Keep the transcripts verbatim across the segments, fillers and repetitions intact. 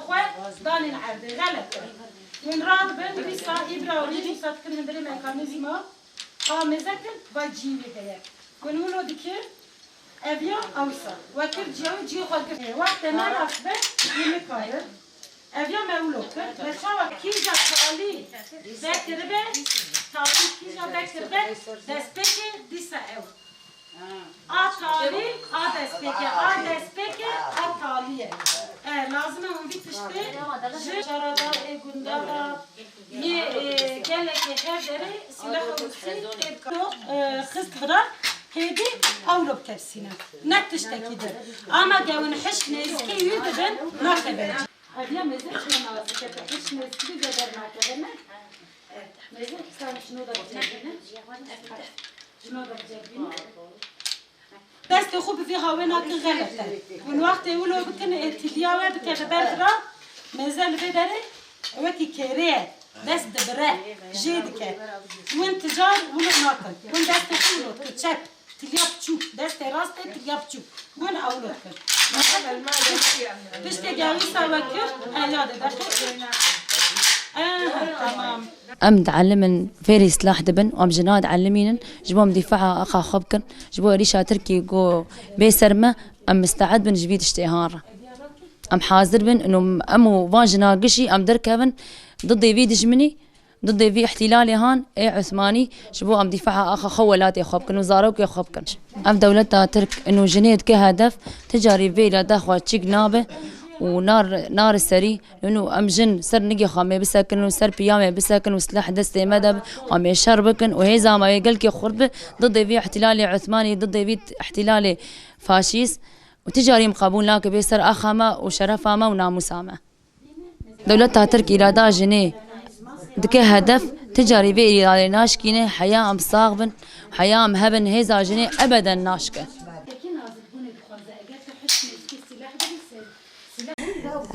Xwe danên erdê, xelet e. Hûn radibin, dîsa îbra wî dîsa dikin hundirê mekanîzma. A mêze kin, va cî wê heye. Hûn wilo dikin, ev ya ewsa. We kir ciya wî cî xwe girt. Wextê me rast be, hûn nikarin. Ev ya me wilo kir. Me çawa kîja talî vekiribe, talî kîja vekiribe, destpêkê dîsa ew. A talî, a destpêkê, a destpêkê, a talî ye. E, lazim e hûn vî tiştê ji şaradar ê gundara yê, e, gelekê her derê sîleha wî tê bikiro, e, xist vira hêdî ewlo bikepsîne. Ne tiştekî din. Ama gewin hişk nêzikî wî dibin, nakeve cî. Ev ya mêze çima nazik e, hişk nêzikî de dernakeve ne? Mêze sen şino da biceribîne. Şino da biceribîne. Destê xwe bi vî hawê nakin xelet e. Hûn wextê wilo bikin, ê tîliya we bike li ber vira, mêze li vê derê wekî kêrê ye. Dest dibire, jê dike. Hûn ti car wilo nakin. Hûn destê xwe wilo dikin, çep. Tîliya piçûk, destê rast e, tîliya piçûk. Hûn ewlo dikin. Tiştê gewîsa we kir, e, yadê derkevin. E, tamam. Em dielimin fêrî silah dibin û em jina dielimînin ji bo em dîfaa axa xwe bikin. Ji bo êrîşa Tirkî ku bê ser me, em misteed bin ji vî tiştê han re. Em hazir bin û em û van jina gişî em derkevin didê vî dijminî, didê vî îhtîlalê han ê Osmanî ji bo em dîfaa axa xwe welatê xwe bikin û zarokê xwe bikin. Ev dewleta Tirk û jinê dike hedef, ti carî vê îrada xwe çîk nabe û nar, nare serî. Nû em jin ser nigê xwe mê bisekin û ser piya mê bisekin û silah destê me de be, em ê şer bikin û hêza me yê gelkê xurt be, didê vî îhtîlalê Osmanî, didê vî îhtîlalê faşîst û ti carî em qebûl nake bê ser axa me û şerefa me û namûsa me. Dewleta Tirk îrada jinê dike hedef, ti carî vê îradê naşkîne, heya em sax bin, heya em hebin, hêza jinê ebeden naşke.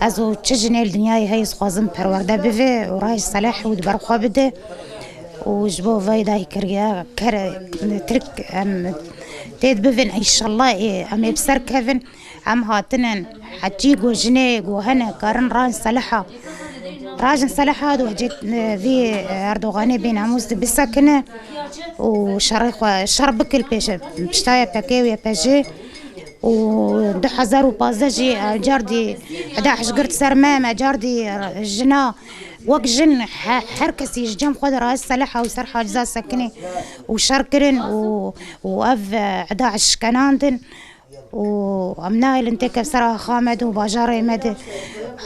Ez û çi jinê li dinyayê heye, dixwazim perwerde bive û rayê seleh û di ber xwe bide. Û ji bo vê dayikiriya ker, Tirk em têd bivin, înşallah ê, em ê bi ser kevin. Em hatinin, heçî ku jinê ku hene karin rayên seleha, rajin seleha di wehcê, e, vî Erdoganê bênamûs di bisekine û şerê xwe, şer bikil pêşe, pişta Y P G û Y P J. Û du hezar û pazdeh jî, e, cardî DAIŞ girt ser me, me cardî jina wek jin he-, her kesî ji cem xwe de rayê seleha û ser haciza sekinê û şer kirin û, û ev, e, DAIŞ şkenandin. Û em nahêlin têke ser axa me de û bajarê me de.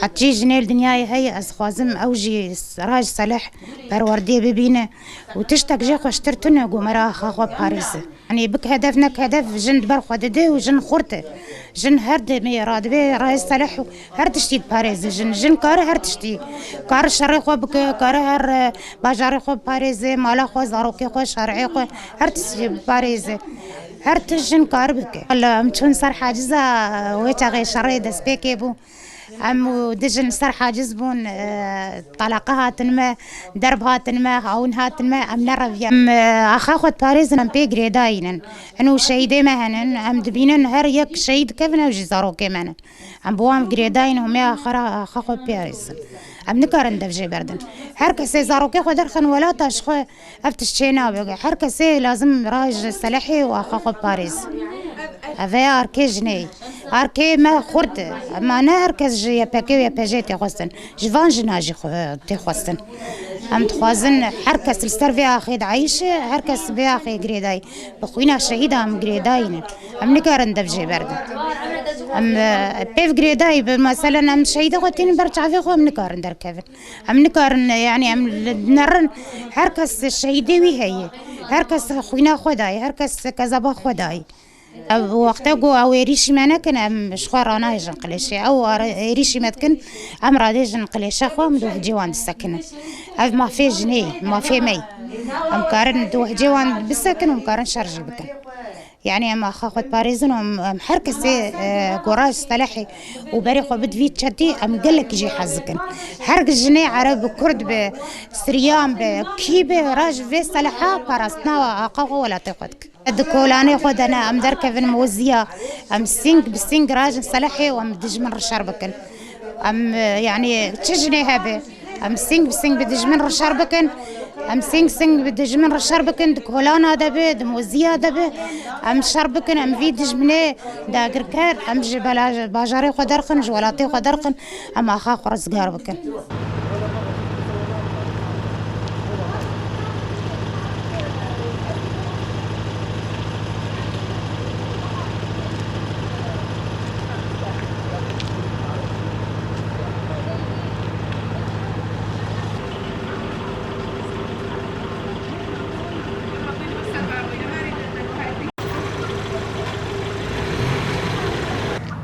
Heçî jinê li dinyayê heye, ez dixwazim ew jî raj seleh perwerdiyê bibîne û tiştek jê xweştir tune ku me re axa xwe parêze. Yanî bik hedef nek hedef jin di ber xwe dide û jin xurt e. Jin her demê radibê rayê seleh û her tiştî diparêze. Jin, jin kare her tiştî. Kare şerê xwe bike, kare her, e, bajarê xwe biparêze, mala xwe, zarokê xwe, şarê xwe, her tiştî biparêze. Her tişt jin kar bike. Wela em çûn ser haciza wê çaxê şerê destpêkê bû. Em û dijin ser haciz bûn, e, talaqa hatin me, derb hatin me, hawin hatin me, em nereviye. Em, e, axa xwe diparêzin, em pê girêdayî nin. Hino şehîdê me henin, em dibînin her yek şehîd dikevin, ew jî zarokê me ne. Em bi wan girêdayîn, hûn ê axa ra, axa xwe biparêzin. Em nikarin dev jê berdin. Her kesê zarokê xwe derxin welata ji xwe, ev tişt çê nabe. Her kesê lazim raj selehê û axa xwe biparêz. Ev e arkê jinê. Arkê me xurt e. Ema ne her kes ji Y P G û Y P J tê xwestin. Ji van jina jî xwe tê xwestin. Em dixwazin her kes li ser vê axê diayîşe, her kes vê axê girêdayî. Bi xwîna şehîda em girêdayî ne. Em nikarin dev jê berdin. Em, e, pêv girêdayî bi, meselen, em şehîdê xwe tînin ber çavê xwe, em nikarin derkevin. Em nikarin, yanî em li nerin, her kes şehîdê wî heye. Her kes xwîna xwe dayê, her kes kezeba xwe dayê. Ev wexte ku ew êrîşî me nekin, em ji xwe ranahêjin qilêşê. Ew are-, êrîşî me dikin, em radêjin qilêşa xwe, em di wehcê wan disekinin. Ev mafê jinê ye, mafê me ye. Em karin di wehcê wan bisekin û em karin şer jî bikin. Yanî em axa xwe diparêzin û em, em her kesê, e, ku raj selehê û berê xwe bid vî çetî, em gelekî jê hez dikin. Her jinê ereb bi, kurd bi, siryan bi, kî bi, raj vê seleha parastina axa xwe welatê xwe dikin. Di kolanê xwe de ne, em derkevin moziya, em sîng bi sîng rajin selehê û em dijmin re şer bikin. Em, e, yanî çi jinê hebe, em sing bi sing bi dijmin re şer bikin. Em sing sing bi dijmin re şer bikin, di kolana de be, di moziya de be. Em şer bikin, em vî dijminê dagirker, em ji bela-, bajarê xwe derxin, ji welatê xwe derxin, em axa xwe rizgar bikin.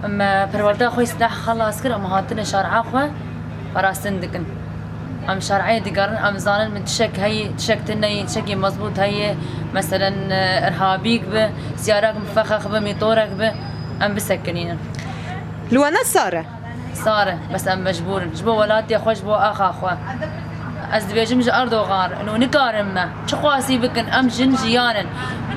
Em, e, perwerdeya xwe îslah xelas kir, em hatine şar'a xwe parastin dikin. Em şar'ê digerin, em zanin min tişek heye, tişek tune ye, tişekî mezbût heye, meselen, e, irhabîk bi, siyarek mifexex bi, mîtorek bi, em bisekinînin. Li we ne sar e? Sar e, bes em mecbûr in. Ji bo welatê xwe, ji bo axa xwe. Ez dibêjim ji Erdogan re, û nikarin me. Çi xwasî bikin, em jin jiyan in.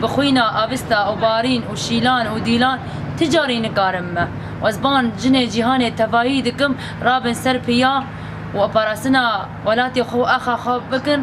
Bi xwîna, avista û barîn û şîlan û dîlan ti carî nikarin me. Ez ban jinê cîhanê tevayî dikim, rabin ser piya û parastina welatê xwe û axa xwe bikin.